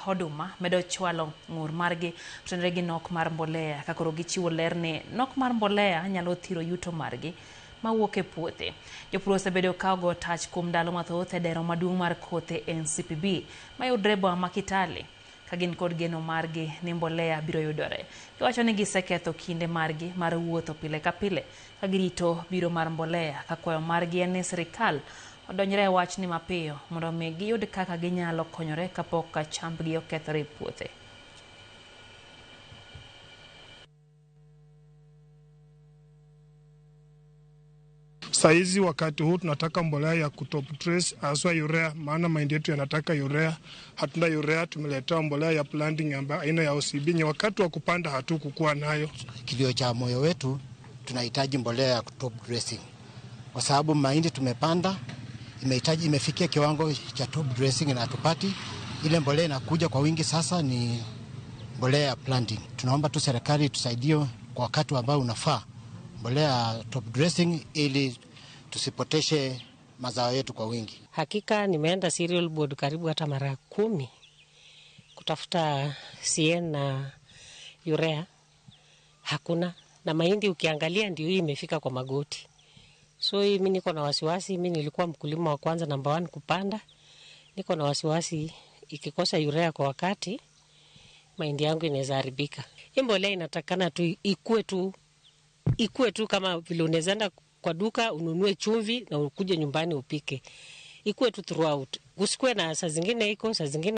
Oduma medo chwalo ng'ur margi otenore gi nok mar mbolea ka koro gichiwo ler ni nok mar mbolea nyalo thiro yuto margi mawuok e puothe. Jopur osebedo ka ogo tach kuom ndalo mathoth e dero maduong' mar kothe NCPB mayudre e boma ma Kitale ka gin kod geno margi ni mbolea biro yudore. Giwacho ni giseketho kinde margi mar wuotho pile ka pile ka girito biro mar mbolea ka kwayo margi en ni sirikal odonjre e wachni mapiyo mondo omi giyud kaka ginyalo konyore kapok chambgi okethore e puothe. Saizi wakati huu tunataka mbolea ya kutop dress haswa urea, maana mahindi yetu yanataka urea. Hatuna urea, tumeletewa mbolea ya planting ambayo aina ya OCB. Ni wakati wa kupanda hatukukuwa nayo. Kilio cha moyo wetu, tunahitaji mbolea ya top dressing kwa sababu mahindi tumepanda imehitaji imefikia kiwango cha top dressing na hatupati ile mbolea. Inakuja kwa wingi sasa ni mbolea ya planting. Tunaomba tu serikali tusaidie kwa wakati ambao unafaa mbolea ya top dressing ili tusipoteshe mazao yetu kwa wingi. Hakika nimeenda Cereal Board karibu hata mara 10 kutafuta CN na urea, hakuna. Na mahindi ukiangalia ndio hii imefika kwa magoti. So hii mi niko na wasiwasi, mi nilikuwa mkulima wa kwanza namba 1 kupanda. Niko na wasiwasi ikikosa urea kwa wakati, mahindi yangu inaweza haribika. Hii mbolea inatakana tu ikue tu, ikue tu kama vile unaweza enda kwa duka ununue chumvi na ukuje nyumbani upike. Ikue tu throughout. Usikuwe na saa zingine iko, saa zingine